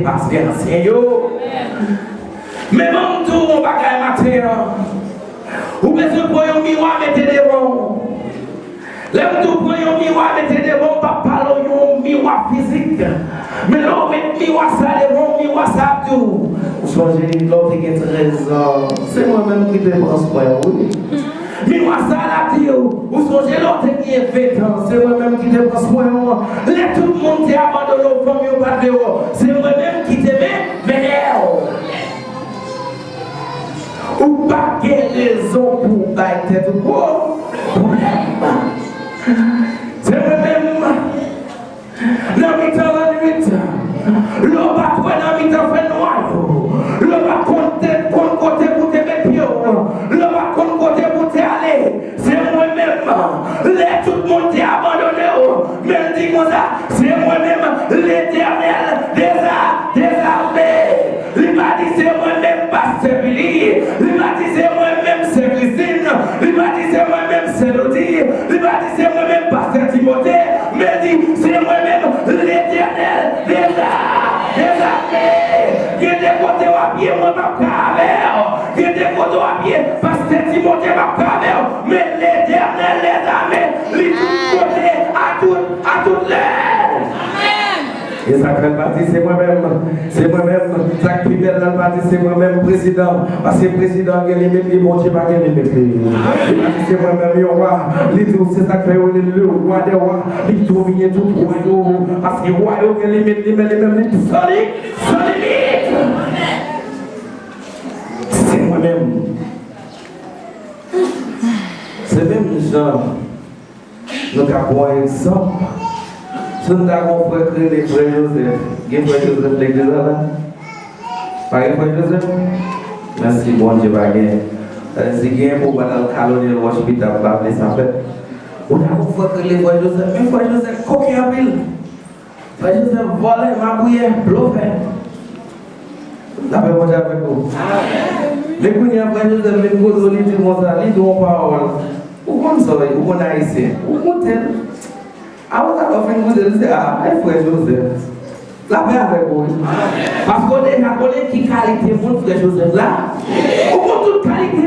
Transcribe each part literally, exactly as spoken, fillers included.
Pastè ansyen yo. Men ban m di w yon bagay maten an. Ou bezwen pran yon miwa mete devan w. Lè m di w pran yon miwa mete devan w, m p ap pale w yon miwa fizik. Men lè w met miwa sa devan w, miwa sa ap di w, ou sonje lè w te gen trèz an, se mwen menm ki te pran swen w, wi. Miwa sa a di w, ou sonje lè w te gen ven tan, se mwen menm ki te pran swen w. Lè tout moun te abandone w, fanmi w pa t vle wè w, se mwen menm ki te men, mennen w. Ou pa gen rezon pou w bay tèt ou pwoblèm. Se mwen menm. Nan mitan lannwit, lè w pa t wè nan mitan fènwa yo, lè w pa t konn te, konn kote pou te met pye w, lè w pa t konn kote pou te ale, se mwen menm. Lè tout moun te abandone w, men l di konsa, se mwen menm, Letènèl dè za-, dèzame. Li pa di se mwen menm pastè Billy, li pa di se mwen menm sè Christine, li pa di se mwen menm sè Lodi, li pa di se mwen menm pastè Timote, men di se mwen menm Letènèl dèza-, dèzame. Gen de kote w ap ye, mwen p ap ka avè w. Gen de kote w ap ye, pastè Timote p ap ka avè w. Men Letènèl dèzame, li tout kote, a tout, a tout lè. Amèn. E sa k fè l pa di se mwen menm, se mwen menm. Sa k pi bèl la, l pa di se mwen menm prezidan, paske prezidan gen limit li, Bondye pa gen limit li. Li pa di se mwen menm yon wa, li di w se sa k fè yo rele le wa dè wa, li domine tout wa yo, paske wa yo gen limit li, men li menm li san li, san limit. Se mwen menm. Se menm jan Nou ka pran egzanp. Si n ta gen yon frè k rele frè Jozèf, gen frè Jozèf legliz la la? Pa gen frè Jozèf? Mèsi Bondye pa gen. Sa vle di gen pou w pa t al kalone l wòch pita, m pa vle sa fèt. Ou ta gen yon frè k rele frè Jozèf, men frè Jozèf koken anpil. Frè Jozèf vòlè, magouyè, blofè. Lapè Bondye avèk ou. Men kounye a, frè Jozèf vin kote w, li di konsa, li di w yon pawòl. Ou konn sa w ye, ou konn ayisyen. Ou koute l. Apre sa, lè w fin koute l, li di, a, ay frè Jozèf. Lapè avèk ou, wi. Paske w deja konnen ki kalite moun frè Jozèf la. Ou konn tout kalite l.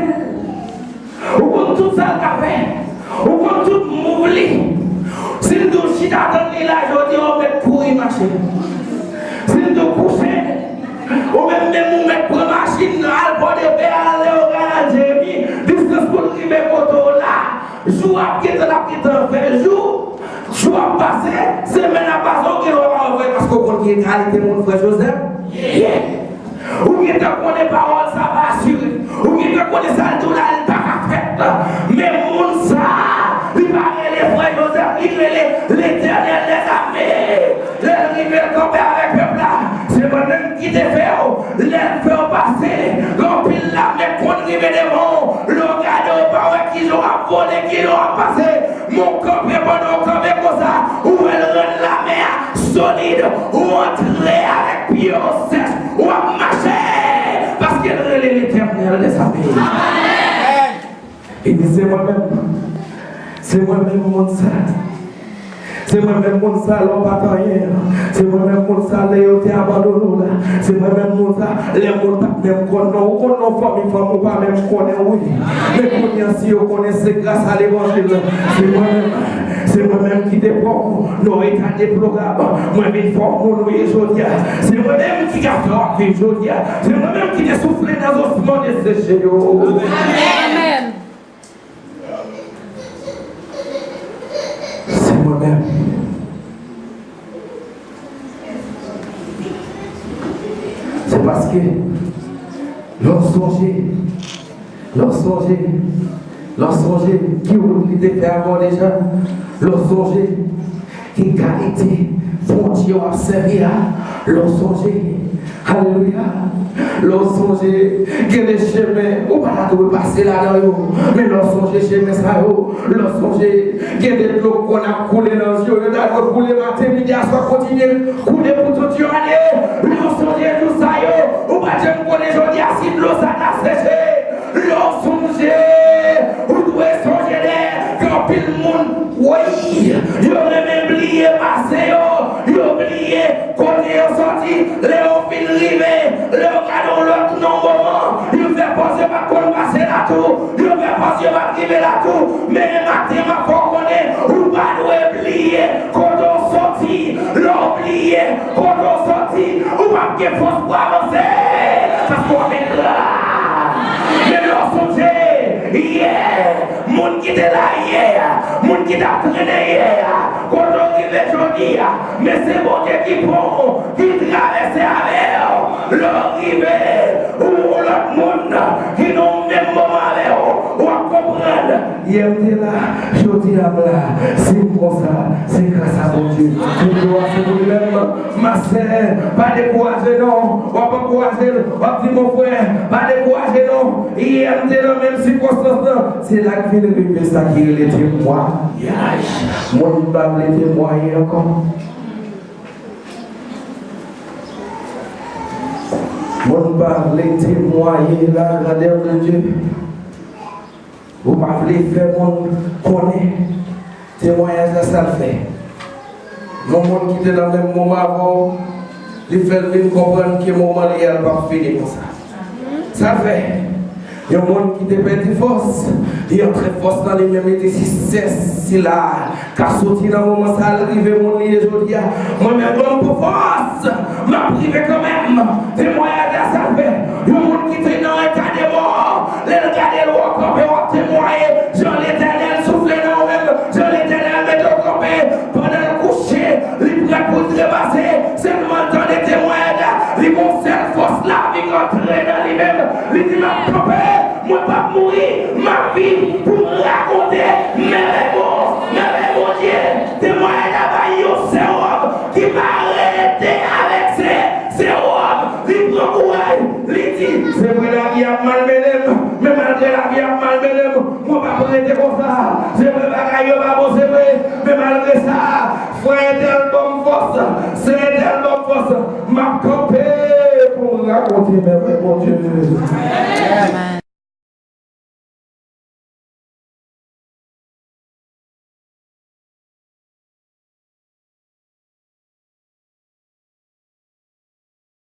Ou konn tout sa l ka fè. Ou konn tout mouv li. Si l di w chita tann li la, jodi a ou mèt kouri mache. Si l di w kouche, ou menm menm ou mèt pran machin, al Pòdepè, al Leyogàn, al Jeremi, distans pou l rive kote w la, jou ap gentan, l ap gentan fè jou, jou ap pase, semèn ap pase, ou gen dwa pa wè l paske ou konn ki kalite moun frè Jozèf ye. Ou gentan konnen pawòl sa pa asire. Ou gentan konnen sa l di w la, li pa ka fèt. Men moun sa, li pa rele frè Jozèf, li rele Letènèl dèzame. Lè l rive, l kanpe avèk pèp la. Se mwen menm ki te fè w. Lè l fè w pase, gen anpil lame k konn rive devan w. Lè w gade, w pa wè kijan w ap vole, kijan w ap pase. Men w kanpe, pandan w kanpe konsa, ou wè l rann lame a solid, ou antre avèk pye w sèch, w ap mache, paske l rele Letènèl dèzame. Amèn. Li di, se mwen menm, se mwen menm moun sa. Se mwen menm moun sa lè w pa t anyen. Se mwen menm moun sa lè yo te abandone w la. Se mwen menm moun sa lè moun pa t menm konn non w. Ou konn non fanmi fanmi w pa menm konnen wi. Men kounye a si yo konnen se gras a levanjil. Se mwen menm. Se mwen menm ki te pran w nan eta deplorab. Mwen vin fè w moun ou ye jodi a. Se mwen menm ki ka fè w ap viv jodi a. Se mwen menm ki te soufle nan zosman deseche yo. Amèn. Se mwen menm. Se paske lè w sonje, lè w sonje, lè w sonje ki wout li te fè avè w deja, lè w sonje ki kalite Bondye w ap sèvi a, lè w sonje, alelouya, lè w sonje, gen de chemen ou pa ta dwe pase ladan yo, men lè w sonje chemen sa yo, lè w sonje, gen de dlo k konn ap koule nan zye w, yo ta dwe koule maten, midi, aswè, kontinye koule pou tout yon ane, lè w sonje jou sa yo, ou pa t janm konnen jodi a si dlo sa ta seche, lè w sonje, ou dwe sonje de, gen anpil moun, wi, yo renmen bliye pase yo, yo bliye kote yo soti. Lè yo fin rive, lè yo gade yon lòt non moman, yo fè kòmsi yo pa t konn pase la tou, yo fè kòmsi yo pa t rive la tou. Men maten m ap fè w konnen, ou pa dwe bliye kote w soti. Lè w bliye kote w soti, ou p ap gen fòs pou avanse. Paske w ap engra. Men lè w sonje, yè, moun ki te la yè, moun ki t ap trennen yè, kote w rive jodi a, men se Bondye ki pran w, ki travèse avè w. Lè w rive, ou yon lòt moun ki nan yon menm moman avè w, w ap konprann. Yè m te la, jodi a m la. Si m konsa, se gras a Bondye. Tout glwa se pou li menm. Ma sè, pa dekouraje non. W ap ankouraje l, w ap di, mon frè, pa dekouraje non. Yè m te nan menm sikonstans lan. Se la k vin rive sa ki rele temwayaj. Moun pa vle temwaye ankò. Moun pa vle temwaye la grandeur de Dieu. Ou pa vle fè moun konnen temwayaj la sa l fè. Yon moun ki te nan menm moman avè w, li fè l vin konprann ke moman li a l p ap fini konsa. Sa l fè? Yon moun ki te pèdi fòs, li antre fòs nan li menm, li di, si sè sila ka soti nan moman sa a, l rive moun li ye jodi a. Mwen menm, ban m pou fòs, m ap rive kanmenm. Temwayaj la sa l fè. Yon moun ki te nan eta de mò, lè l gade l wè w kanpe, w ap temwaye. Jan Letènèl soufle nan ou menm, jan Letènèl mete w kanpe. Pandan l kouche, li prè pou l trepase. Sèlman l tande temwayaj la, li gon sèl fòs lavi k antre nan li menm. Li di, m ap kanpe, mwen p ap mouri, m ap viv pou m rakonte mèvèy Bon, mèvèy Bondye. Temwayaj la bay yon sewòm ki pa rete avèk se, sewòm. Li pran kouraj, li di, se vre lavi ap malmennen m, men malgre lavi ap malmennen m, mwen p ap rete konsa. Se vre bagay yo pa